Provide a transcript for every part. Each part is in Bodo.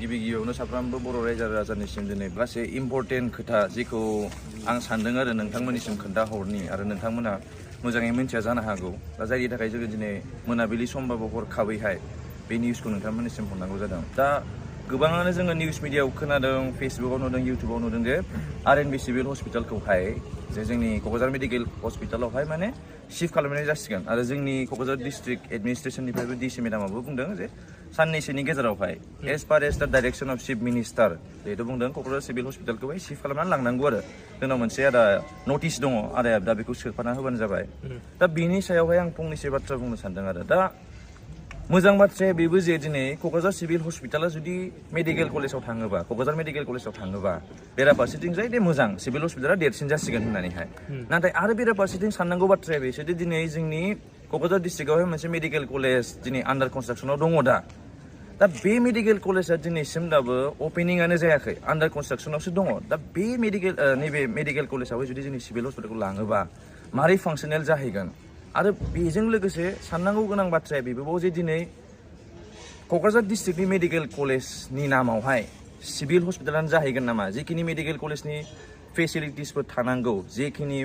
गिबि गिबियावनो साफ्रोमबो बर' रायजो राजानिसिम दिनै गासै इम्परटेन्ट खोथा जेखौ आं सानदों आरो नोंथांमोननिसिम खोन्थाहरनि आरो नोंथांमोना मोजाङै मिन्थिया जानो हागौ दा जायनि थाखाय जोङो दिनै मोनाबिलि समबाबो हरखाबैहाय बे निउसखौ नोंथांमोननिसिम हरनांगौ जादों। दा गोबाङानो जोङो निउस मिडियायाव खोनादों, फेसबुकाव नुदों, इउटुबाव नुदों जे आरएनबि सिभिल हस्पिटालखौहाय जे जोंनि क'क्राझार मेडिकेल हस्पिटालावहाय माने शिफ्ट खालामनाय जासिगोन आरो जोंनि क'क्राझार डिस्ट्रिक्ट एडमिनिस्ट्रेसननिफ्रायबो डिसि मेडामाबो बुंदों जे साननैसोनि गेजेरावहाय एज पार एज दा डाइरेक्सन अफ चिफ मिनिस्टार जिहेतु बुंदों क'क्राझार सिभिल हस्पिटालखौहाय शिफ्ट खालामनानै लांनांगौ आरो जोंनाव मोनसे आदा नटिस दङ आदाया दा बेखौ सोफाना होबानो जाबाय। दा बेनि सायावहाय आं फंनैसो बाथ्रा बुंनो सानदों आरो दा मोजां बाथ्राया बेबो जे दिनै क'क्राझार सिभिल हस्पिटाला जुदि मेडिकेल कलेजाव थाङोबा क'क्राझार मेडिकेल कलेजाव थाङोबा बेराफारसेथिं जाय दे मोजां सिभिल हस्पिटाला देरसिन जासिगोन होननानैहाय नाथाय आरो बेराफारसेथिं साननांगौ बाथ्राया बेसोदि दिनै जोंनि क'क्राझार डिस्ट्रिक्टआवहाय मोनसे मेडिकेल कलेज दिनै आन्डार कनस्ट्राक्सनाव दङ दा बे मेडिकेल कलेजआ दिनैसिम दाबो अपेनिंआनो जायाखै, आन्डार कनस्ट्राक्सनावसो दङ। दा बे नैबे मेडिकेल कलेजावहाय जुदि जोंनि सिभिल हस्पिटालखौ लाङोबा मारै फांसनेल जाहैगोन आरो बेजों लोगोसे साननांगौ गोनां बाथ्राया बेबो जे दिनै क'क्राझार डिस्ट्रिक्टनि मेडिकेल कलेजनि नामावहाय सिभिल हस्पिटालानो जाहैगोन नामा? जिखिनि मेडिकेल कलेजनि फेसिलिटिसफोर थानांगौ, जेखिनि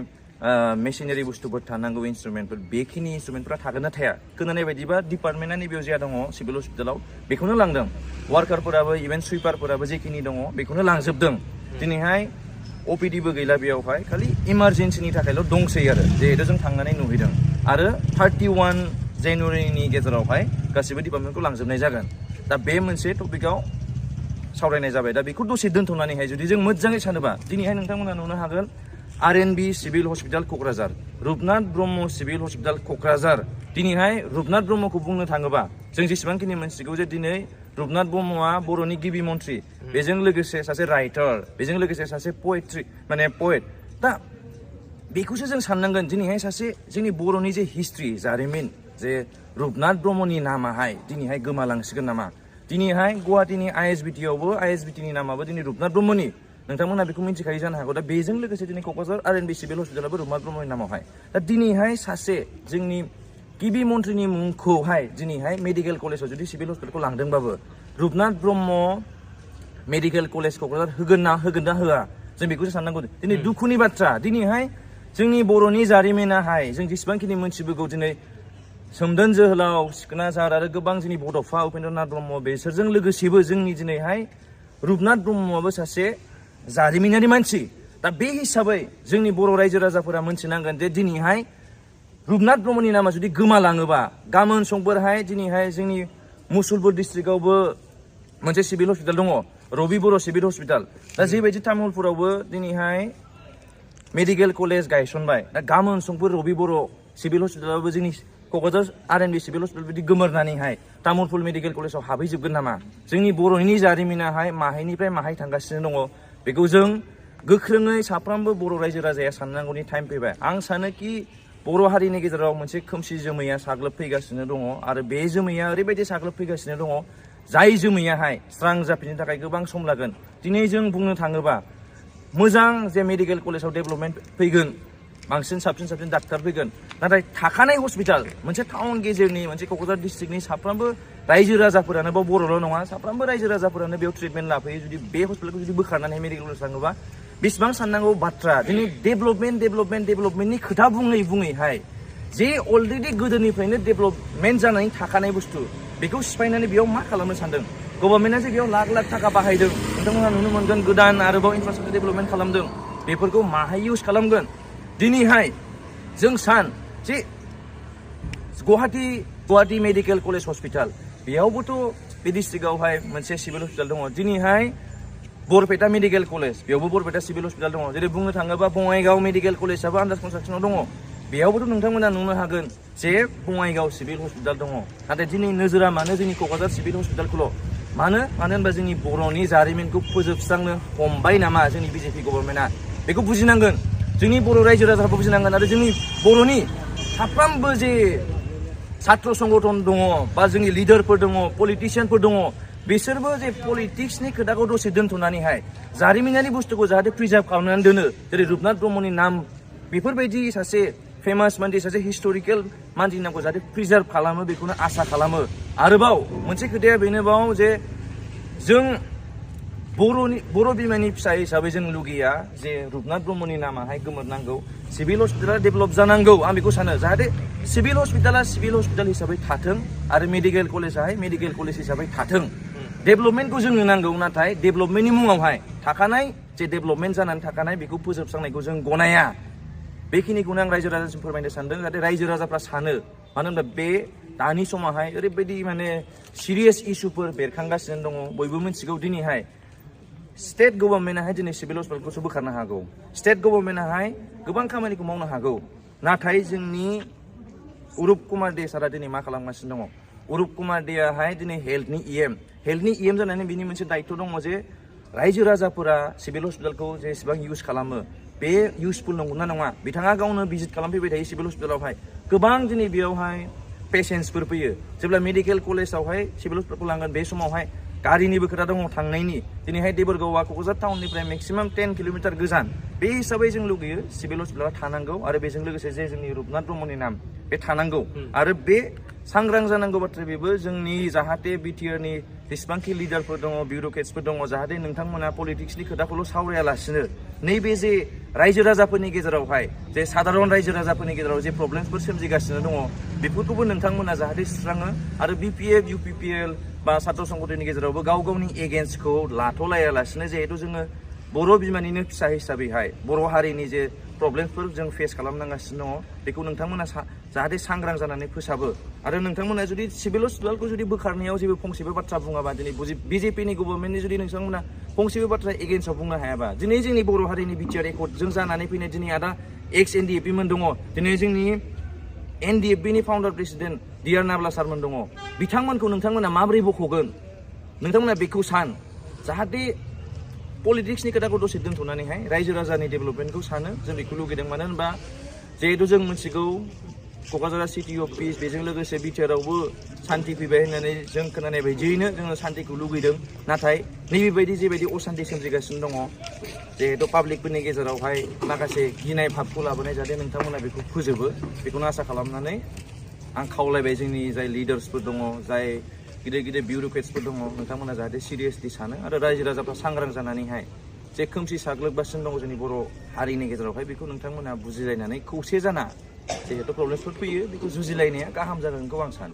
मेसिनारि बुस्थुफोर थानांगौ, इन्सट्रुमेन्टफोर, बेखिनि इन्सट्रुमेन्टफोरा थागोन ना थाया? खोनानाय बायदिबा डिपार्टमेन्टआ नैबेयाव जा दङ सिभिल हस्पिटालाव बेखौनो लांदों, वार्कारफोराबो इभेन सुइपारफोराबो जेखिनि दङ बेखौनो लांजोबदों। दिनैहाय अपिडिबो गैला बेयावहाय, खालि इमारजेन्सिनि थाखायल' दंसै आरो जिहेतु जों थांनानै नुहैदों आरो 31 जानुवारिनि गेजेरावहाय गासिबो डिपार्टमेन्टखौ लांजोबनाय जागोन। दा बे मोनसे टपिकआव सावरायनाय जाबाय। दा बेखौ दसे दोनथ'नानैहाय जुदि जों मोजाङै सानोबा दिनैहाय नोंथांमोना नुनो हागोन RNB civil hospital Kokrajhar, Rupnath Brahma civil hospital Kokrajhar. दिनैहाय रुपनाथ ब्रह्मखौ बुंनो थाङोबा जों जेसेबांखिनि मोनथिगौ जे दिनै रुपनाथ ब्रह्मआ बर'नि गिबि मन्त्रि, बेजों लोगोसे सासे राइटार, बेजों लोगोसे सासे पएट। दा बेखौसो जों साननांगोन दिनैहाय सासे जोंनि बर'नि जे हिस्ट्रि, जारिमिन, जे रुपनाथ ब्रह्मनि नामाहाय दिनैहाय गोमालांसिगोन नामा? दिनैहाय गुवाहाटीनि आइएसबिटिआवबो आइएसबिटिनि नामाबो दिनै रुपनाथ ब्रह्मनि, नोंथांमोना बेखौ मिन्थिखायो जानो हागौ। दा बेजों लोगोसे दिनै क'क्राझार आरएनबि सिभिल हस्पिटालाबो रुपनाथ ब्रह्मनि नामावहाय। दा दिनैहाय सासे जोंनि गिबि मन्थ्रिनि मुंखौहाय दिनैहाय मेडिकेल कलेजाव जुदि सिभिल हस्पिटालखौ लांदोंबाबो रुपनाथ ब्रह्म मेडिकेल कलेज क'क्राझार होगोन ना होआ जों बेखौसो साननांगौ। दिनै दुखुनि बाथ्रा, दिनैहाय जोंनि बर'नि जारिमिनाहाय जों जेसेबांखिनि मोनथिबोगौ दिनै सोमदोन जोहोलाव, सिखोनाजार आरो गोबां जोंनि बड'फा उपेन्द्रनाथ ब्रह्म बेसोरजों लोगोसेबो जोंनि दिनैहाय रुपनाथ ब्रह्मआबो सासे जारिमिनारि मानसि। दा बे हिसाबै जोंनि बर' रायजो राजाफोरा मोनथिनांगोन जे दिनैहाय रुपनाथ ब्रह्मनि नामा जुदि गोमालाङोबा गाबोन समफोरहाय दिनैहाय जोंनि मुसलपुर डिस्ट्रिक्टआवबो मोनसे सिभिल हस्पिटाल दङ, रबि बर' सिभिल हस्पिटाल। दा जेबायदि तामुलपुरावबो दिनैहाय मेडिकेल कलेज गायसनबाय, दा गाबोन समफोर रबि बर' सिभिल हस्पिटालावबो जोंनि क'क्राझार आरएनबि सिभिल हस्पिटाल बिदि गोमोरनानैहाय तामुलपुर मेडिकेल कलेजाव हाबहैजोबगोन नामा? जोंनि बर'नि जारिमिनाहाय माहायनिफ्राय माहाय थांगासिनो दङ। बेखौ जों गोख्रोङै साफ्रोमबो बर' रायजो राजाया साननांगौनि टाइम फैबाय। आं सानोखि बर' हारिनि गेजेराव मोनसे खोमसि जोमैया साग्लोबफैगासिनो दङ आरो बे जोमैया ओरैबायदि साग्लोबफैगासिनो दङ जाय जोमैयाहाय स्रां जाफिननो थाखाय गोबां सम लागोन। दिनै जों बुंनो थाङोबा मोजां जे मेडिकेल कलेजाव डेभेलपमेन्ट फैगोन, बांसिन साबसिन डाक्टार फैगोन, नाथाय थाखानाय हस्पिटाल मोनसे टाउन गेजेरनि मोनसे क'क्राझार डिस्ट्रिक्टनि साफ्रोमबो रायजो राजाफोरानो बाव बर'ल' नङा साफ्रोमबो रायजो राजाफोरानो बेयाव ट्रिटमेन्ट लाफैयो। जुदि बे हस्पिटालखौ जुदि बोखारनानै मेडिकेल कलेज थाङोबा बेसेबां साननांगौ बाथ्रा। दिनै डेभेलपमेन्टनि खोथा बुङैहाय जे अलरेडि गोदोनिफ्रायनो डेभेलपमेन्ट जानानै थाखानाय बुस्थु बेखौ सिफायनानै बेयाव मा खालामनो सानदों? गभर्नमेन्टआ जे बेयाव लाख थाखा बाहायदों, नोंथांमोनहा नुनो मोनगोन गोदान आरोबाव इनफ्रास्ट्राक्चार डेभेलपमेन्ट खालामदों, बेफोरखौ माहाय इउज खालामगोन? दिनैहाय जों जे गुवाहाटी मेडिकेल कलेज हस्पिटाल बेयावबोथ' बे डिस्ट्रिक्टआवहाय मोनसे सिभिल हस्पिटाल दङ। दिनैहाय बरपेटा मेडिकेल कलेज, बेयावबो बरपेटा सिभिल हस्पिटाल दङ। जेरै बुंनो थाङोबा बङाइगाव मेडिकेल कलेजाबो आन्डार कनस्ट्राक्सनाव दङ, बेयावबोथ' नोंथांमोना नुनो हागोन जे बङाइगाव सिभिल हस्पिटाल दङ। नाथाय दिनै नोजोरा मानो जोंनि क'क्राझार सिभिल हस्पिटालखौल'? मानो होनबा जोंनि बर'नि जारिमिनखौ फोजोबस्रांनो हमबाय नामा जोंनि बिजेपि गभर्नमेन्टआ? बेखौ बुजिनांगोन जोंनि बर' रायजो राजाफोरा बुजिनांगोन आरो जोंनि बर'नि साफ्रोमबो जे सात्र संगठन दङ बा जोंनि लिडारफोर दङ, पलिटिसियानफोर दङ, बिसोरबो जे पलिटिक्सनि खोथाखौ दसे दोनथ'नानैहाय जारिमिनारि बुस्थुखौ जाहाथे प्रिजार्भ खालामनानै दोनो। जेरै रुपनाथ ब्रह्मनि नाम, बेफोरबायदि सासे फेमास मानसि, सासे हिस्ट'रिकेल मानसिनि नामखौ जाहाथे प्रिजार्भ खालामो बेखौनो आसा खालामो। आरोबाव मोनसे खोथाया बेनोबाव जे जों बर' बिमानि फिसा हिसाबै जों लुगैया जे रुपनाथ ब्रह्मनि नामाहाय गोमोरनांगौ सिभिल हस्पिटाला डेभेलप जानांगौ आं बेखौ सानो जाहाथे सिभिल हस्पिटाला सिभिल हस्पिटाल हिसाबै थाथों आरो मेडिकेल कलेजाहाय मेडिकेल कलेज हिसाबै थाथों डेभेलपमेन्टखौ जोंनो नांगौ नाथाय डेभेलपमेन्टनि मुङावहाय थाखानाय जे डेभेलपमेन्ट जानानै थाखानाय बेखौ फोजोबस्रांनायखौ जों गनाया बेखिनिखौनो आं रायजो राजासिम फोरमायनो सानदों जाहाथे रायजो राजाफ्रा सानो मानो होनबा बे दानि समावहाय ओरैबायदि माने सिरियास इस्युफोर बेरखांगासिनो दङ बयबो मिथिगौ दिनैहाय स्टेट गभर्नमेन्टआहाय दिनै सिभिल हस्पिटालखौसो बोखारनो हागौ स्टेट गभर्नमेन्टआहाय गोबां खामानिखौ मावनो हागौ नाथाय जोंनि उरुप कुमार दे सारा दिनै मा खालामगासिनो दङ उरुप कुमार देआहाय दिनै हेल्थनि इएम जानानै बिनि मोनसे दायित्व दङ जे रायजो राजाफोरा सिभिल हस्पिटालखौ जेसेबां इउज खालामो बे इउजफुल नंगौना नङा बिथाङा गावनो भिजिट खालामफैबाय थायो सिभिल हस्पिटालावहाय गोबां दिनै बेयावहाय पेसेन्टसफोर फैयो जेब्ला मेडिकेल कलेजावहाय सिभिल हस्पिटालखौ लांगोन बे समावहाय गारिनिबो खोथा दङ थांनायनि दिनैहाय देबरगावआ क'क्राझार टाउननिफ्राय मेक्सिमाम 10 किल'मिटार गोजान बे हिसाबै जों लुगैयो सिभिल हस्पिटाला थानांगौ आरो बेजों लोगोसे जे जोंनि रुपनाथ ब्रह्मनि नाम बे थानांगौ आरो बे सांग्रां जानांगौ बाथ्रा बेबो जोंनि जाहाथे बिटिआरनि जेसेबांखि लिडारफोर दङ बिउर'क्रेट्सफोर दङ जाहाथे नोंथांमोना पलिटिक्सनि खोथाखौल' सावरायालासिनो नैबे जे रायजो राजाफोरनि गेजेरावहाय जे साधारन रायजो राजाफोरनि गेजेराव जे प्रब्लेमसफोर सोमजिगासिनो दङ बेफोरखौबो नोंथांमोना जाहाथे सुस्राङो आरो बिपिएफ इउपिपिएल बा सात्र संगठननि गेजेरावबो गाव गावनि एगेन्स्टखौ लाथ'लायालासिनो जिहेतु जोङो बर' बिमानिनो फिसा हिसाबैहाय बर' हारिनि जे प्रब्लेमफोर जों फेस खालामनांगासिनो दङ बेखौ नोंथांमोना जाहाथे सांग्रां जानानै फोसाबो आरो नोंथांमोना जुदि सिभिल हस्पिटालखौ जुदि बोखारनायाव जेबो फंसेबो बाथ्रा बुङाबा दिनै बिजेपिनि गभर्नमेन्टनि जुदि नोंथांमोना फंसेबो बाथ्रा एगेन्स्टआव बुंनो हायाबा दिनै जोंनि बर' हारिनि बिटिआर एकर्डजों जानानै फैनाय दिनै आदा एक्स एनडिएफपि मोन दङ दिनै जोंनि एनडिएफबिनि फाउन्डार प्रेसिडेन्ट डिआर नाब्ला सारमोन दङ बिथांमोनखौ नोंथांमोना माबोरै बख'गोन नोंथांमोना बेखौ सान जाहाथे पलिटिक्सनि खोथाखौ दसे दोनथ'नानैहाय रायजो राजानि डेभेलपमेन्टखौ सानो जों बेखौ लुगैदों मानो होनबा जिहेतु जों मिथिगौ क'क्राझार सिटि अफ पिस बेजों लोगोसे बिटिआरावबो सान्ति फैबाय होननानै जों खोनानाय बायदियैनो जोङो सान्तिखौ लुगैदों नाथाय नैबेबायदि जेबायदि असान्ति सोमजिगासिनो दङ जिहेतु पाब्लिकफोरनि गेजेरावहाय माखासे गिनाय भाबखौ लाबोनाय जाहाथे नोंथांमोना बेखौ फोजोबो बेखौनो आसा खालामनानै आं खावलायबाय जोंनि जाय लिडार्सफोर दङ जाय गिदिर गिदिर बिउर'क्रेट्सफोर दङ नोंथांमोना जाहाथे सिरियासलि सानो आरो रायजो राजाफ्रा सांग्रां जानानैहाय जे खोमसि साग्लोबगासिनो दङ जोंनि बर' हारिनि गेजेरावहाय बेखौ नोंथांमोना बुजिलायनानै खौसे जाना जिहेतु प्रब्लेमफोर फैयो बेखौ जुजिलायनाया गाहाम जागोनखौ आं सानो